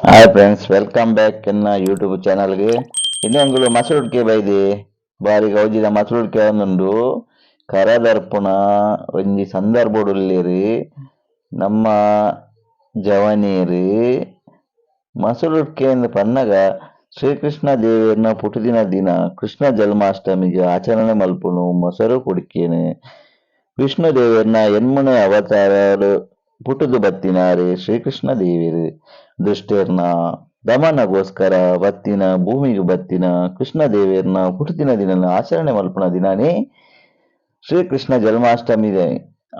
Hi friends, welcome back ಎನ್ನ YouTube ಚಾನಲ್ಗೆ. ಇನ್ನೊಂದು ಮಸರುಡ್ಕೆ ಬೈದೆ, ಬಾರಿ ಗೌಜಿದ ಮಸರುಡ್ಕೆ ಒಂದುಂಡು. ಕರದರ್ಪುಣ ಒಂಜಿ ಸಂದರ್ಭಡುಲ್ಲೆರ್ ನಮ್ಮ ಜವನಿಯರು. ಮಸರುಡ್ಕೆ ಅಂದ್ ಪನ್ನಗ ಶ್ರೀಕೃಷ್ಣ ದೇವೆರ್ನ ಪುಟ್ಟುದಿನ ದಿನ ಕೃಷ್ಣ ಜನ್ಮಾಷ್ಟಮಿಗ್ ಆಚರಣೆ ಮನ್ಪುನು ಮೊಸರು ಕುಡಿಕೆನ್. ವಿಷ್ಣು ದೇವೆರ್ನ ಎನ್ಮನೆ ಅವತಾರಡ್ ಪುಟ್ಟುದು ಬತ್ತಿನಾರ್ ಶ್ರೀಕೃಷ್ಣ ದೇವೆರ್. ದುಷ್ಟೆರ್ನ ದಮನಗೋಸ್ಕರ ಬತ್ತಿನ ಭೂಮಿಗ್ ಬತ್ತಿನ ಕೃಷ್ಣ ದೇವೆರ್ನ ಪುಟ್ಟುದಿನ ದಿನನ್ ಆಚರಣೆ ಮನ್ಪುನ ದಿನನೆ ಶ್ರೀಕೃಷ್ಣ ಜನ್ಮಾಷ್ಟಮಿ.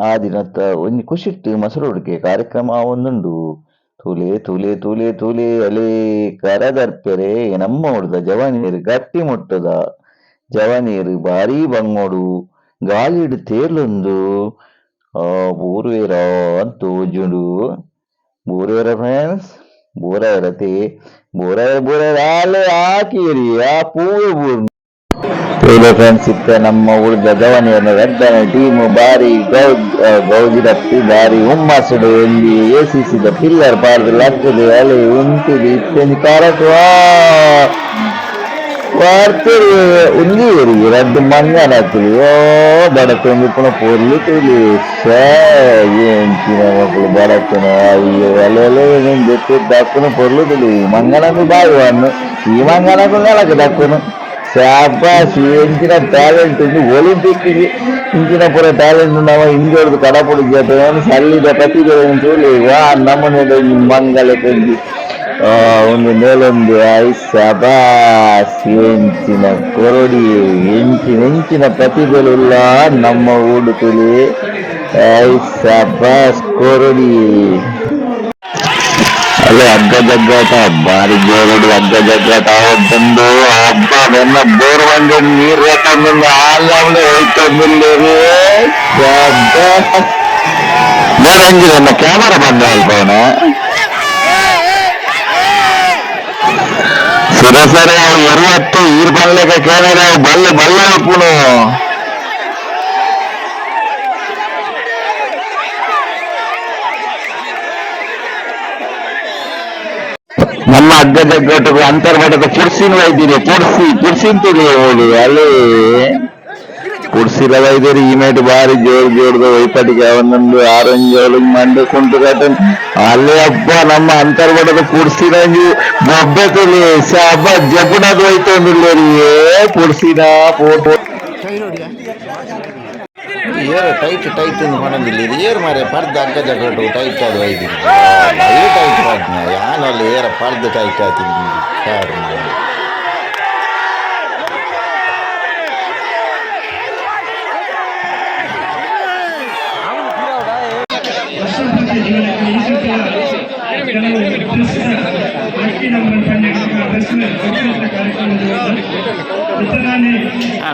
ಆ ದಿನತ ಒಂಜಿ ಖುಷಿಟ್ ಮೊಸರು ಉಡುಕೆ ಕಾರ್ಯಕ್ರಮ ಆವೊಂದುಂಡು. ತೂಲೆ ತೂಲೆ ತೂಲೆ ತೂಲೆ, ಅಲೇ ಕರ ದರ್ಪೆರೆ. ನಮ್ಮ ಊರುದ ಜವನಿಯೆರ್ ಗಟ್ಟಿ ಮುಟ್ಟುದ ಜವನಿಯೆರ್ ಬಾರಿ ಬಂಗೊಡು ಗಾಳಿಡ್ ತೇಲೊಂದು ಬೂರುವೆರ ಅಂದ್ ತೋಜುಂಡು. ಬೂರುವೆರ ಫ್ರೆಂಡ್ಸ್, ಬೂರೈರತೆ ಬೂರೈ ಬೂರೈ ಆಲೆ ಆಕಿರಿ ಆ ಪೂವೆ ಬೂರು. ತೂಲೆ ಫ್ರೆಂಡ್ಸ್, ಇತ್ತೆ ನಮ್ಮ ಊರುದ ಜವನಿಯೆರ್ನ ರಡ್ಡನೆ ಟೀಮ್ ಬಾರಿ ಗೌಜಿಡತ್ತ್ ಬಾರಿ ಹುಮ್ಮಸ್ಸುಡು ಒಂಜಿ ಎ.ಸಿ.ಸಿ ದ ಪಿಲ್ಲರ್ ಪಾಡ್ದ್ ಲಕ್ಕುದು ಅಲೆ ಉಂತುದು ಇತ್ತೆ ಒಂಜಿ ಕರಕ್ ವಾ ವಾರ್ತೆರ್. ಒಂಜಿ ಏರಿಗೆ ರಡ್ಡ್ ಮಂಗನಕುಲು. ಓ ಬಡತೊಂದು ಇಪ್ಪುನ ಪೊರ್ಲು ತೂಲೆ. ಶ್ಯೇ, ಎಂಚಿನ ಮೊಕುಲು ಬಡಕುನ. ಅಯ್ಯೋ, ಅಲೆ ಅಲೆ, ದೆತ್ತ್ ದಕ್ಕುನ ಪೊರ್ಲು ತೂಲೆ. ಮಂಗನಕುಲು ಬಾಯಿ ವಣ್ಣು, ಈ ಮಂಗನಕುಲು ನೆಲಕ್ ದಕ್ಕುನು. ಶಾಬಾಷ್, ಎಂಚಿನ ಟ್ಯಾಲೆಂಟ್ ಉಂದು! ಒಲಿಂಪಿಕ್ ಇಂಚಿನ ಪೂರ ಟ್ಯಾಲೆಂಟ್ ನಮ ಇಂಡಿಯಾಡ್ದು ಕಡಪುಡುಜಿ. ಸಲ್ಲಿದ ಪ್ರತಿಭೆನ್ ತೂಲೆ. ವಾ ನಮೂನೆದ ಒಂಜಿ ಮಂಗಲೆಕ ಒಂಜಿ ಒಂದು ನೇಲೊಂದು. I ಶಬಾಷ್, ಎಂಚಿನ ಕೊರೊಡಿ, ಎಂಚಿನ ಎಂಚಿನ ಪ್ರತಿಭೆಲುಲ್ಲ ನಮ್ಮ ಊಡು ತೂಲೆ. I ಶಬಾಷ್, ಕೊರೊಡಿ. ಅಲ್ಲೇ ಹಗ್ಗ ಜಗ್ಗಾಟ ಬಾರಿ ಜೋರುಡು. ಹಗ್ಗ ಜಗ್ಗಾಟ ಆವೊಂದುಂಡು. ಅಬ್ಬ, ಬೆನ್ನ ಬೋರ್ ಬಂದು ನೀರ್ ಹಾಕೊಂದು ಆಲ್ಲಾವ್ಲೆ ಹೋಯ್ತೊಂದುಲ್ಲೆರ್. ನೋಡಂಗಿ, ನನ್ನ ಕ್ಯಾಮರಾ ಬಂದ್ ಅಲ್ಪವನ ಸರ ಸರ ಎರುವತ್ತು ಈರ್ ಬಲ್ಲೆಗ ಕ್ಯಾಮರಾ ಬಲ್ಲೆ ಬಲ್ಲೆ ಉಪ್ಪುನು. ನಮ್ಮ ಹಗ್ಗ ಜಗ್ಗಾಟకు ಅಂತರ್ಮಠದ ಕುರ್ಸಿನ ಒಯ್ದಿರಿ. ಕುರ್ಸಿ ಕುರ್ಸಿನ ತುಳಿ ಹೋಗಿ ಅಲ್ಲಿ ಕುರ್ಸಿಲ ವೈದ್ಯರು. ಈ ಮೇಟ್ ಬಾರಿ ಜೋರು ಜೋರ್ದ ಒಯ್ಪಟಿಗೆ ಒಂದೊಂದು ಆರೆಂಜ್ ಮಂಡೆ ಕುಂಟು ಕಟ್ಟ ಅಲ್ಲಿ. ಅಪ್ಪ, ನಮ್ಮ ಅಂತರ್ಮಠದ ಕುರ್ಸಿನ ಬೊಬ್ಬೆ ತುಳಿ. ಶಾಬ ಜಬ್ಬುನದು ಹೋಯ್ತೊಂದುಲ್ಲೆರ್ ಕುರ್ಸಿನ ಫೋಟೋ. ಏರ್ ಟೈಟ್ ಟೈಟ್ ಎಂದು ಪನೊಂದಿಲ್ಲ. ಇದು ಏರ್ ಮಾರೆ ಪರ್ದ್ ಹಗ್ಗ ಜಗ್ಗಟ್ಟು ಟೈಟ್ ಅದು ವೈದಿರಿ. ಈ ಟೈಟ್ ಪಾಡ್ನ ಯಾನಲ್ಲಿ ಏರ ಪರ್ದ್ ಟೈಟ್ ಆತಿನಿ ಕಾರ್.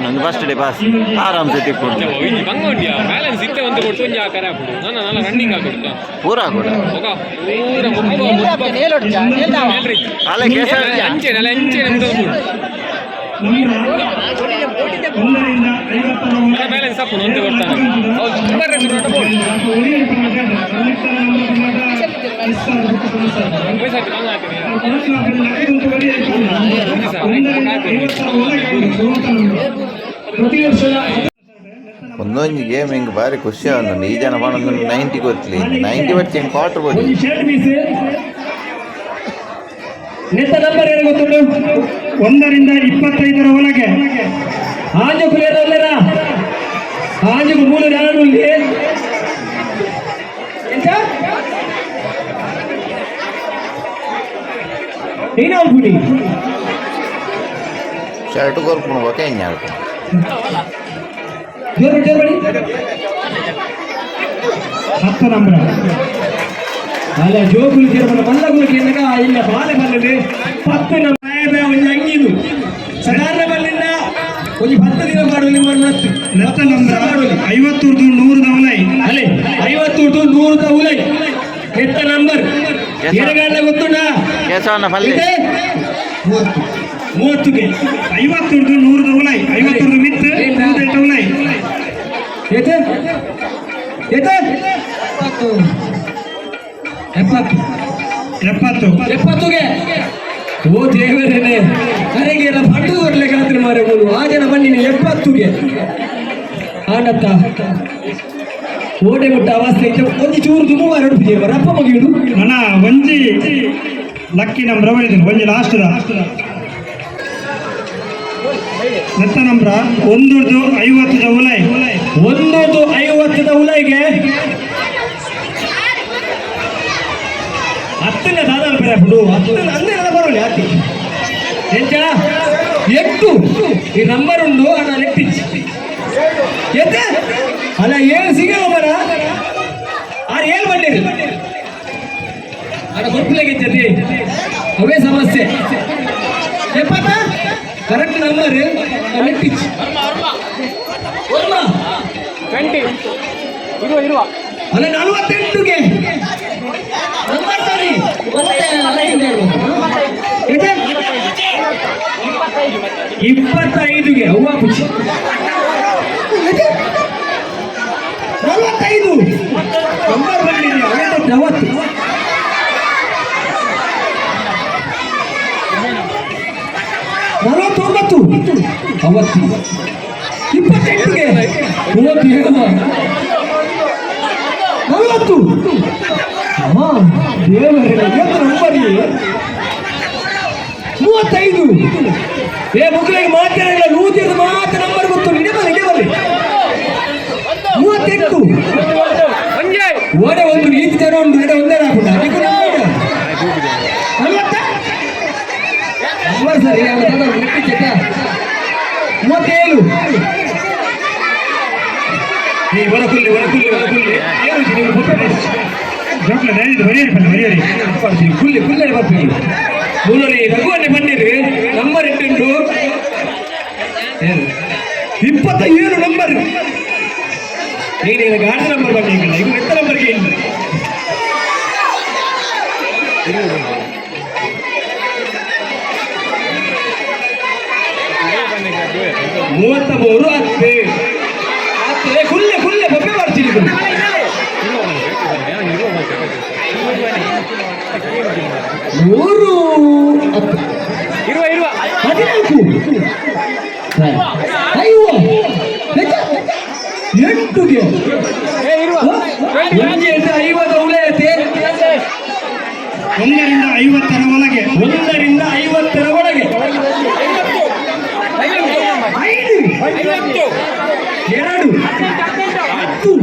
ಒಂದು ಫಸ್ಟ್ ಡೇ ಪಾಸ್ ಆರಾಮ್ಸೆ ತಿಕ್ಕೊಂಡು. ಒಂಜಿ ಬಂಗ ಉಂಡಿಯಾ ಬ್ಯಾಲೆನ್ಸ್ ಇತ್ತೆ ಒಂದು ಕೊಡ್ತು, ಒಂಜಿ ಆಕಾರ ಹಾಕುಡು. ನನ್ನ ನನ್ನ ರನ್ನಿಂಗ್ ಹಾಕೊಡ್ತಾ. ಪೂರ ಕೂಡ. ఒక ಪೂರ ಮುಪ್ಪ ಮುಪ್ಪ. ಅಲ್ಲ ಕೇಸ. ಅಂಚೆನೆ ಅಲ್ಲ, ಅಂಚೆನೆ ಮುಟ್ಟದು ಮೂಡು. ಬ್ಯಾಲೆನ್ಸ್ ಹಾಕು ಒಂದೇ ಕೊಡ್ತಾನೆ. ಹೌದು, ಬರ್ರೆ ಸುರುಟ ಬೋಡು. ವಯಸ್ಸಾಯ್ತು, ಬಂಗ ಹಾಕಿದೆ. ಒಂದೊಂದು ಗೇಮ್ ಹಿಂಗೆ ಬಾರಿ ಖುಷಿ ಆವೊಂದುಂಡು. ಈ ಜನ ಪನೊಂದು 90 ಗೊತ್ತಿಲ್ಲ, 90 ಬಚ್ಚಿ ಕ್ವಾರ್ಟರ್ ಬಡಿ. ಒಂಜಿ ಶರ್ಟ್ ಪೀಸ್. ನೆತ್ತ ನಂಬರ್ ಏನು ಗೊತ್ತುಂಟು? 1ರಿಂದ 25ರ ಒಳಗೆ. ಆಂಜೋಕುಲು ಏರ ಉಲ್ಲೆರಾ? ಆಂಜೋಕು ಮೂಲು ಯಾರು ಉಲ್ಲಿ? ಎಂತ ಏನಾವ್ ಪುಡಿ. ಶರ್ಟ್ ಕೊರ್ಪುಣ ಬೊಕ ಎಂಜ ಜೋರು ಜೋರು ಬಡಿ. 10 ನಂಬರ್. ಅಲ್ಲ, ಜೋಕುಲು ಕೇರಬಲ್ಲ ಮಲ್ಲಗುಲು ಕೇಂದ್ರ ಇಲ್ಲ ಬಾಲೆ ಬಲ್ಲದೆ. 10 ನಮ್ಮ ಒಂಜಿ ಅಂಗಿದು ಸಾಧಾರಣ ಬಲ್ಲಿಂದ ಒಂಜಿ 10 ದಿನ ಮಾಡುವಲ್ಲಿ ಮತ್ತು ನೆತ್ತ ನಂಬರ್ 50ರ್ದು 100ದ ಉಲೈ. ಅಲ್ಲೇ 50 100ದ ಉಲೈ ಎತ್ತ ನಂಬರ್ ಏರಗಾಡ ಗೊತ್ತುಂಟಾ? ಕೇಶವನ ಪಲ್ಲೆ. ಇದೆ? 30 30ಕ್ಕೆ. 50ರ್ದು 100ದ ಉಲೈ, 50ರ್ದು ಮಿತ್ 108 ಉಲೈ. ಏತೆ ಏತೆ 70 70. 70. 70ಗೆ. ಓ ದೇವರೇನೆ, ಅರೆಗೆ ಎಲ್ಲ ಪಂಡು ಬರ್ಲಿಕ್ಕೆ ಆದ್ರೆ ಮಾರೆ ಮೂರು ಆ ಜನ ಬನ್ನಿ 70ಗೆ. ಆನತ್ತ ಓಡೆ ಮುಟ್ಟ ಅವಸ್ಥೆ ಇತ್ತೆ. ಒಂಜಿ ಚೂರು ದುಮು ಮಾರೆ ಉಡುಪಿ ರಪ್ಪ ಮುಗಿಯುದು. ನನ್ನ ಒಂಜಿ ಲಕ್ಕಿ ನಂಬ್ರ ಬರೀತೀನಿ, ಒಂಜಿ ಲಾಸ್ಟ್ ನೆತ್ತ ನಂಬ್ರ ಒಂದುರ್ದು 50 ಉಲೈ. ಒಂದೊಂದು 50ದ ಉಲೈಗೆ. ಹತ್ತನೇ ದಾದಾರ ಬೇರೆ ಬಿಡು, ಹತ್ತನೇ ಅಂದೇನ ಬರೋಲ್ಲ ಯಾಕೆ ಎಂಚ 8 ಈ ನಂಬರ್ ಉಂಡು ಅಣ್ಣ ಲೆಟ್ಟಿಚ್ಚಿ ಎತ್ತೆ ಅಲ್ಲ 7 ಸಿಗಲ್ಲ ಮರ ಆರು ಏಳು ಬಂದಿರಿ ಅಣ್ಣ ಗೊತ್ತಿಲ್ಲ. ಅವೇ ಸಮಸ್ಯೆ. 70 ಕರೆಕ್ಟ್ ನಂಬರ್ ಲೆಟ್ಟಿಚ್ಚಿ ವರ್ಮ. 20 ಇರುವ ಇರುವ. ಅಲ್ಲ, 48ಗೆ ನಂಬರ್ ಸರಿ. ಮತ್ತೆ 25ಗೆ. ಅವ್ವ ಪುಚ್ಚಿ. 45 ನಂಬರ್ ಬಂದಿದೆ. 40. 49 ಅವತ್ತು. 28ಗೆ. 37. 40. ಹಾ ದೇವರೇ, ಏನು ನಂಬರ್? 35. ಏ ಮಕ್ಕಳಿಗೆ ಮಾತಾಡಿಲ್ಲ, ನೂತಿರದ ಮಾತ್ರ ನಂಬರ್ ಗೊತ್ತು. ಇಡೇ ಬರಲಿ, ಇಡೇ ಬರಲಿ. 38. ಒಂಜೆ. ಓಡೆ ಒಂದು ರೀತಿ ಜನ ಉಂಟು ಇಡ ಒಂದೇ ಹಾಕುಂಟ ಅದಕ್ಕೂ ನಂಬರ್. 40 ನಂಬರ್ ಸರಿ. 37. ಈ ಒಳಕುಲ್ಲಿ ಒಳಕುಲ್ಲಿ ಒಳಕುಲ್ಲಿ ಏನು ನೀವು ಗೊತ್ತೇ. ಜೋಕ್ಲೆ ದಯವಿಟ್ಟು ಬರೆಯಿರಿ ಪಲ್ಲೆ ಬರೆಯಿರಿ. ಬರ್ತೀವಿ ಕುಲ್ಲಿ ಕುಲ್ಲಡೆ ಬರ್ತೀವಿ. ಮೂಲರಿ ರಘುವನ್ನೇ ಬನ್ನಿರಿ. ನಂಬರ್ 8 ಉಂಟು. 27 ನಂಬರ್. ನೀನು ಗಾಡಿ ನಂಬರ್ ಬನ್ನಿ ಈಗ. ಈಗ ಎತ್ತ ನಂಬರ್ಗೆ ಇಲ್ಲ. 33 ಹತ್ತು ಹತ್ತು. ಏ, ಕುಲ್ಲೆ ಕುಲ್ಲೆ ಬೊಬ್ಬೆ ಮಾಡ್ತೀನಿ. 110. ಇರುವ ಇರುವ. 14 ಐವ 8ಗೆ. ಏ ಇರುವ. ಒಂಜಿ 8 50 ಉಳಿಯತ್ತೆ. 1ರಿಂದ 50ರ ಒಳಗೆ. 1ರಿಂದ 50ರ ಒಳಗೆ. 5 50. 2 10 22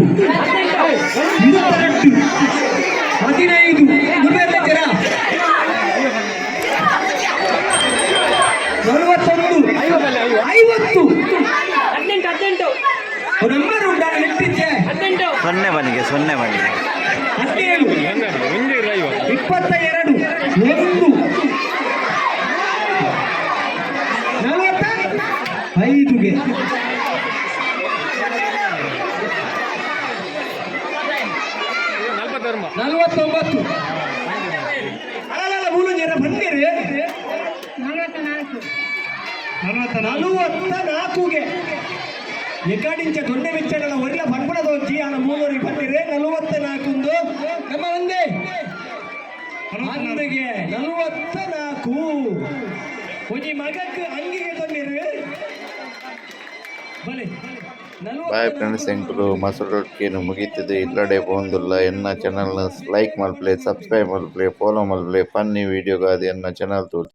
15 ಮುನ್ನೂರ 41 50. 18 18. ನಂಬರ್ ಉಂಟಾ ನೆಟ್ಟಿದ್ದೆ. 18. 0 ಮನೆಗೆ 0 ಮನೆಗೆ. 17. ಒಂಜೆ 50. 22 1 45ಗೆ. 40. 49. ಅಲ್ಲ, ಮೂರು ಜನ ಬಂದಿರಿ. 44. 44ಗೆ. ಎಕಾಡಿಂಚ ದೊಡ್ಡ ವೆಚ್ಚಗಳ ಒಳ್ಳೆ ಪನ್ಪುಣದ ಒಂಜಿ ಆನ ಮೂಲೂರಿಗೆ ಬಂದಿರಿ. 44 ನಮ್ಮ ಒಂದೇ ಅಂದಿಗೆ 44. ಒಂಜಿ ಮಗಕ್ಕೆ ಅಂಗಿಗೆ ತಂದಿರಿ ಬಲೆ. ಬಾಯ್ ಫ್ರೆಂಡ್ಸ್, ಎಂಕುಲು ಮಸರೊಟ್ಟಿಗೆನು ಮುಗೀತದೆ. ಇಲ್ಲಡೆ ಪೋಂದುಲ್ಲ. ಎನ್ನ ಚಾನಲ್ನ ಲೈಕ್ ಮಲ್ಪಲೆ, ಸಬ್ಸ್ಕ್ರೈಬ್ ಮಲ್ಪಲೆ, ಫಾಲೋ ಮಲ್ಪಲೆ. ಫನ್ನಿ ವೀಡಿಯೋಗಾದ್ ಎನ್ನ ಚಾನಲ್ ತೂಲೆ.